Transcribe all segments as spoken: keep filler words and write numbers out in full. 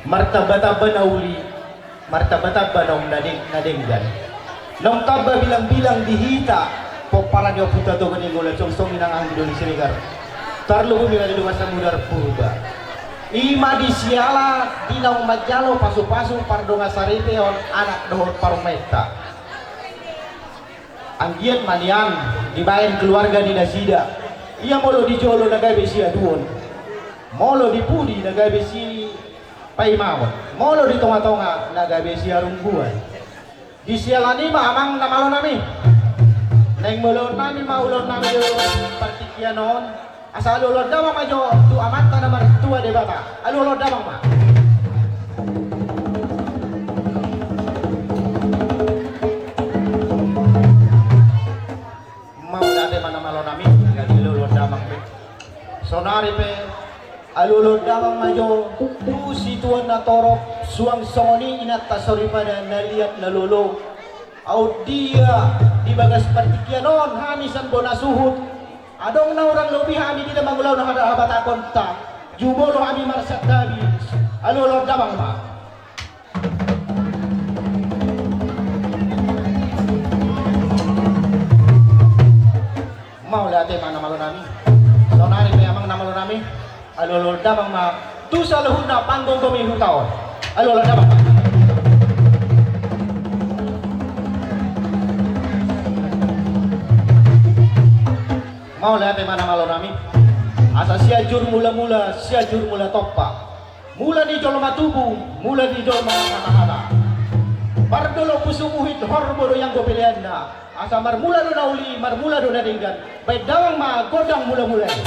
Martambatamba na uli, martambatamba naung na deng-, na denggan. Naung tamba bilangbilang di hita pomparan ni Ompunta Toga Nainggolan, songsong inang anggi Doli Siregar. Tarlumobi na di dongan samudar Purba. I ma di siala di naung manjalo pasupasu pardongan saripeon anak dohot parumaenta. Anggiat ma nian dibaen keluarga ni nasida. Ia molo di jolo na gabe siaduon, molo di pudi na gabe sipaimaon, molo di tongatonga na gabe siarungguan. Di siala ni i ma amang na malo nami, naeng mulaonnami ma ulaonnami di partingkian on. Asa alualuhon damang ma jo tu Amanta na martua Debata. Alualuhon damang ma. Mauliate ma na malo nami, jadi alualuhon damang be. Saonari pe alualuhon damang ma jo tu situan na torop, suang songon i inanta soripada na liat na lolo. Aut dia di bagas partingkian on hami sian bona suhut, adong na hurang lobi hami di na mangulahon hata habatakonta, jumolo hami marsantabi. Alualuhon damang ma. Mauliate ma na malo nami. Saonari pe amang na malo nami, alualuhon damang ma tu saluhutna panggomgomi huta on. Alualuhon damang ma. Mauliate ma na malo nami. Asa Sianjur Mulamula, Sianjur Mulatompa. Mula ni jolma tubu, mula ni jolma marhatahata. Pardolok Pusuk Buhit, horbo do ianggo peleanna. Asa marmula do na uli, marmula do na denggan. Baen damang ma gondang mulamula i.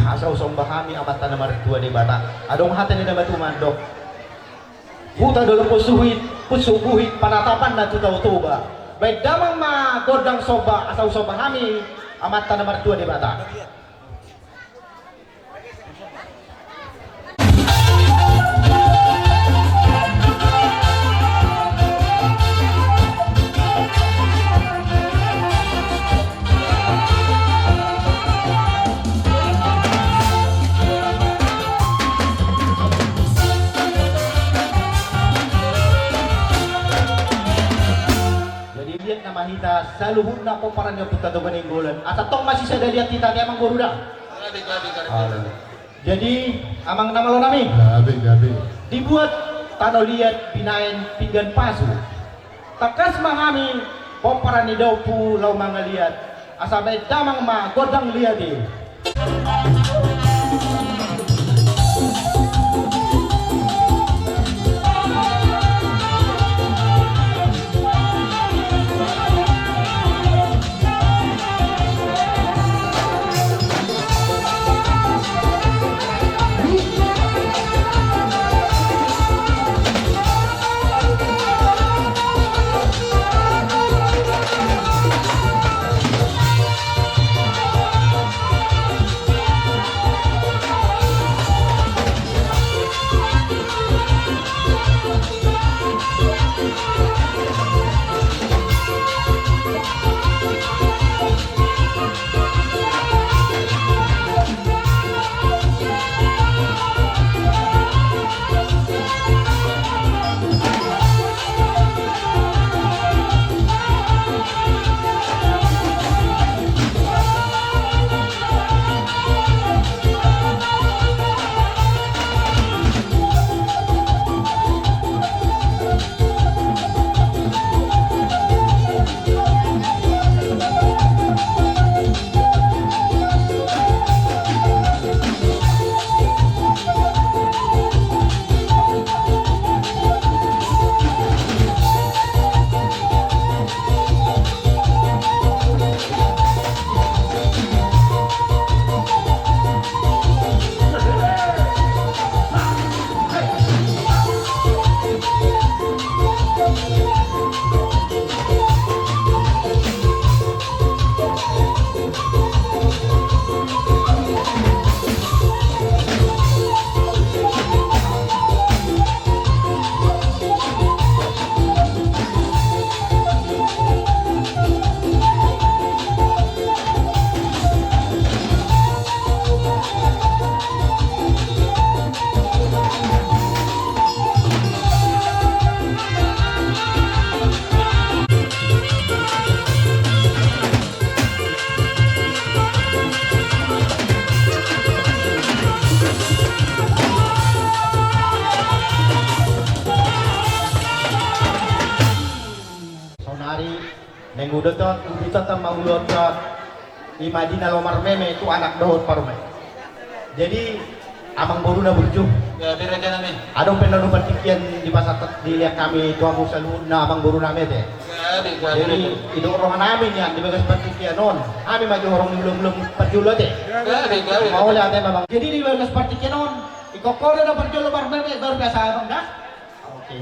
Asa husomba hami Amanta na martua Debata. Adong hata ni na tubu mandok: Huta Dolok Pusuk Buhit, Pusuk Buhit, panatapanna tu Tao Toba. Baen damang ma gondang somba, asa husomba hami Amanta na martua Debata. Jadi liat nama hita saluhutna pomparan ni Ompunta Toga Nainggolan. Asa tong masisada liat hita, ate amang boru da. Jadi amang na malo nami. Gabe, gabe. Dibuat tano liat, binaen pinggan pasu. Tangkas ma hami pomparan ni daompung laho mangaliat. Asa baen damang ma gondang liat i. Uduton, uduton ma ulaonta, ima di na laho marmeme tu anak dohot parumaen. Jadi amangboruna burju. Gabe rajanami. Adong pe na partingkian dipasahat, dilehon hami tu hamu saluhutna amangborunami ate. Gabe, gabe. Jadi didok rohanami nian di bagas partingkian on, hami ma jo horong ni ulaon-ulaon parjolo ate. Gabe, gabe. Mauliate ma amang. Jadi di bagas partingkian on, ingkon ho do na parjolo marmeme, luar biasa amang da. Oke.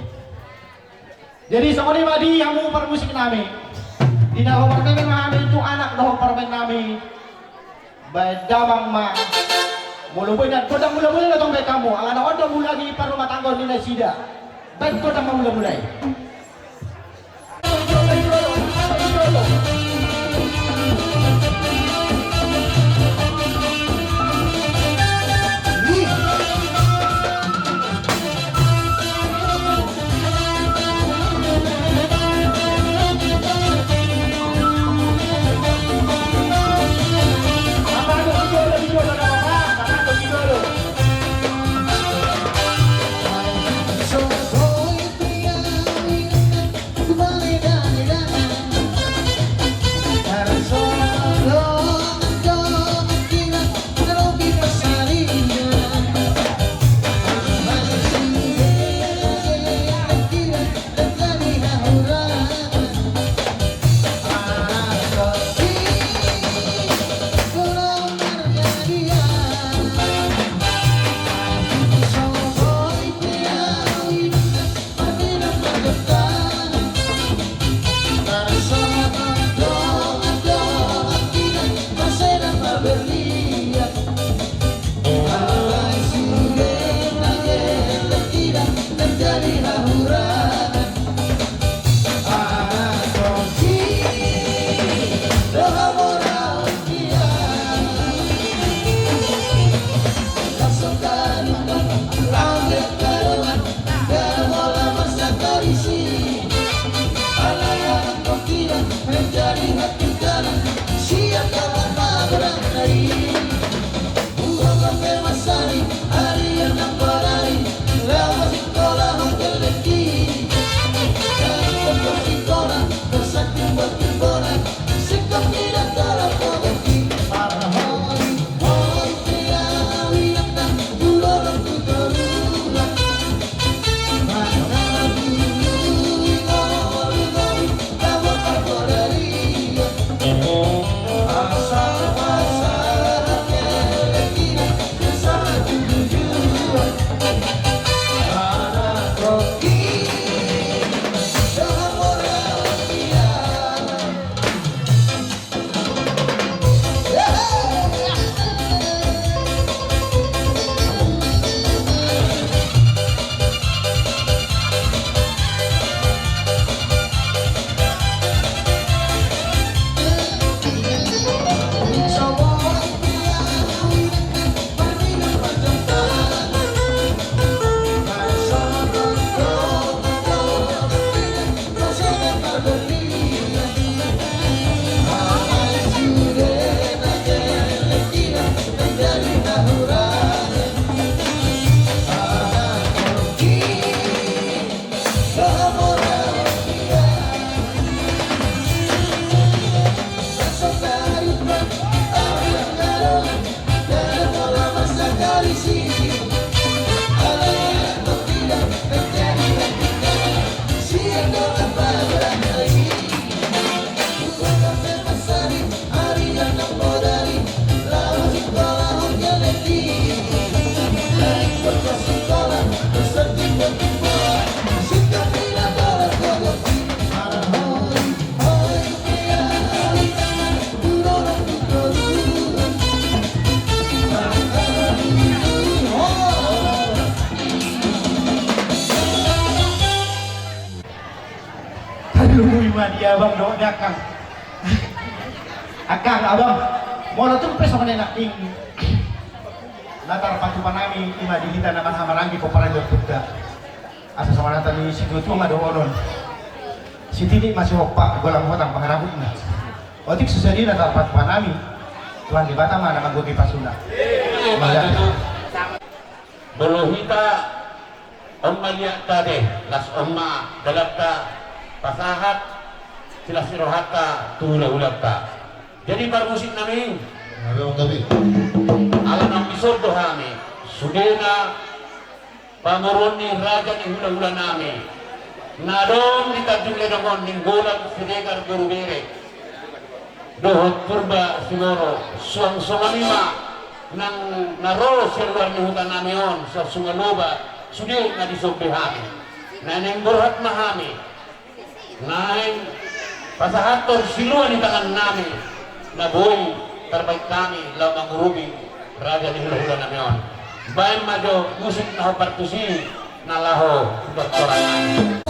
Jadi songon i ma di hamu parmusiknami. Di na laho marmeme ma hami tu anak dohot parumaennami. Baen damang ma. Molo boi na godang mula-mula na tong baen hamu, alana on do mula ni parrumatanggaon ni nasida. Baen godang ma mula-mula i. Tarlumobi ma di abang dohot di akkang. Akkang, abang, molo tung pe songon i nangkin, na tarpatupa nami ima di hita na marhahamaranggi pomparan ni ompunta. Asa songon hata ni situatua ma dohonon: Sititi ma sihompa, golang hotang pangarahutna. Otik so sadia na tarpatupa nami, Tuhan Debata ma na manggohi pasuna. Mauliate. Molo hita on ma liatta ate, laos on ma dalanta pasahat Silas ni rohanta tu hulahulanta. Jadi parmusik nami, ala naung dison do hami, sudena pamoruon ni raja ni hulahula nami na adong di Tanjung Ledong on, Nainggolan Siregar boru Bere dohot Purba Simoro, suang songon i ma nang na ro sian luar ni huta nami on, suang songon i ma sude na dison be hami. Naeng borhat ma hami, naeng pasahathon silua ni tangan nami na boi tarbahen hami laho mangurupi raja ni hulahula nami on. Baen ma jo musik na hombar tusi na laho tu tortoran nami.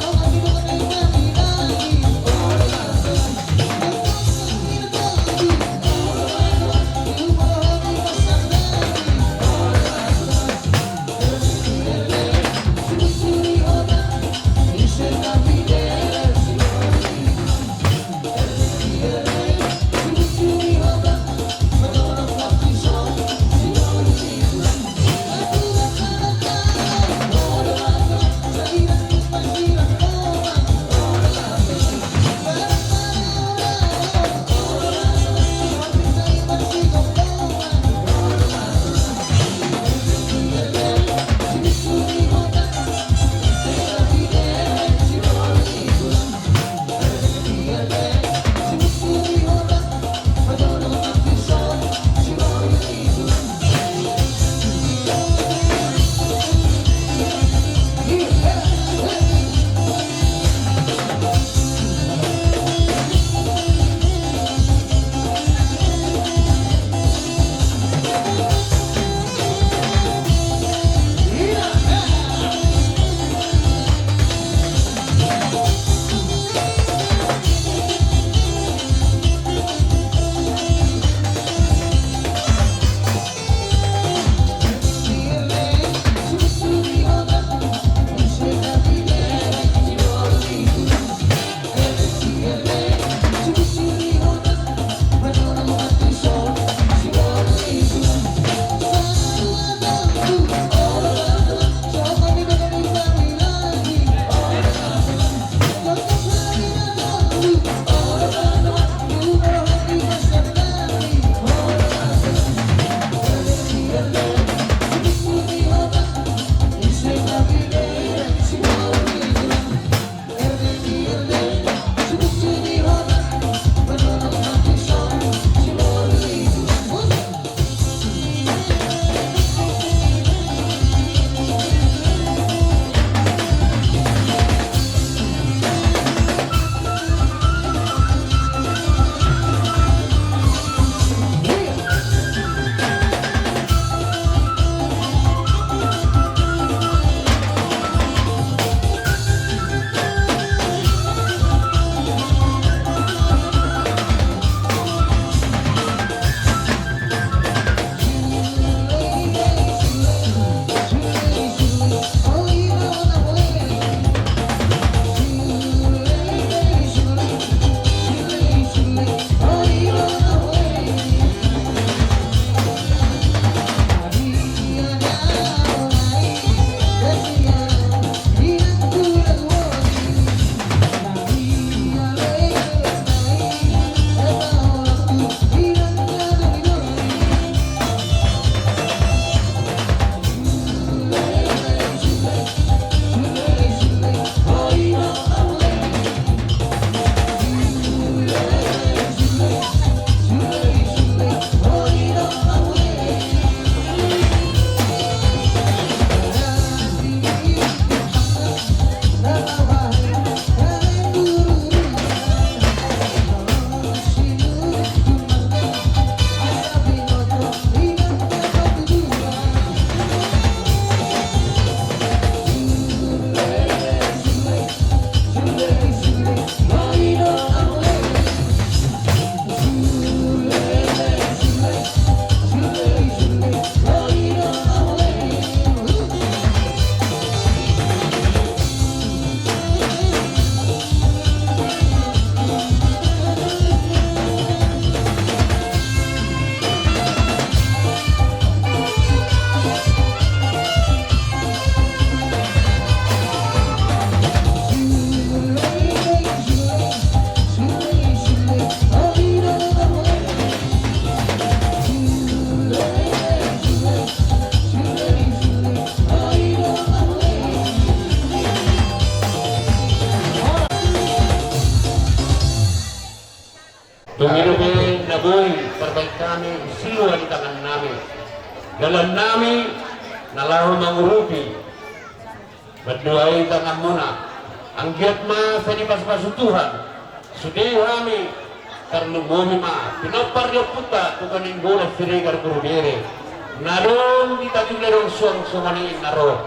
Dalan nami na laho mangurupi, mandohai tanganmuna. Anggiat ma sai dipasupasu Tuhan, sude hami tarlumobi ma pinompar ni ompunta Tuan Nainggolan Siregar Guru Bere, na adong di Tanjung Ladang Suang songon i na ro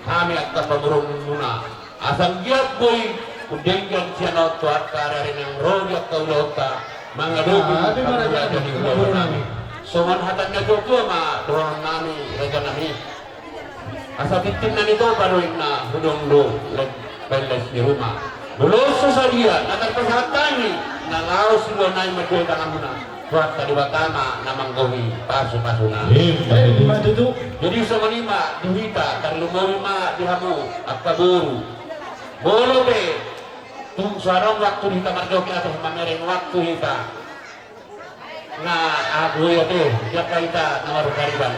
hami angka pamoruonmuna. Asa anggiat boi undenggan sian on tu angka ari-ari naung ro di angka ulaonta mangadopi. Ate, marajani, marajani ulaon nami. Songon hata ni natua-tua ma dohonon nami, raja nami. Asa tintin na nitopa do inna, hudong do baen lais ni ruma. Molo so sadia na tarpasahat hami, na laos sidohonon nami mandohai tanganmuna. Tuhanta Debata ma na manggohi pasu-pasuna. Ima tutu. Jadi songon i ma di hita, tarlumobi ma di hamu angka boru. Molo pe tung so adong waktu di hita marjoget ate, mamereng waktu hita. Na ahu i ate, jaka hita na marhariban.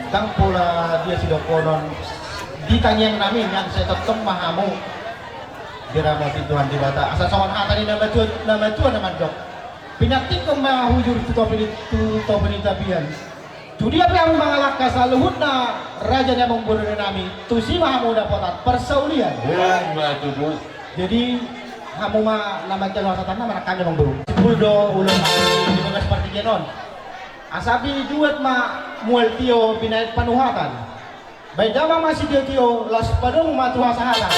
Ndang pola dia sidohonon di tangiang nami, nian sai tongtong ma hamu diramoti Tuhan Debata. Asa songon hata ni na matua, na matua na mandok: Pinantikhon ma hujur tu topi ni, tu topi ni tapian. Tu dia pe hamu mangalangka, saluhutna raja ni amangboru nami, tusi ma hamu dapotan parsaulian. Ima tutu. Jadi hamu ma na manjalo hasahatanna, manang hami amangboru. Sipul do ulaon di bagas partingkian on. Asa binuat ma mual tio binaen panuhatan. Baen damang ma sitio-tio, laos padomu ma tu hasahatan.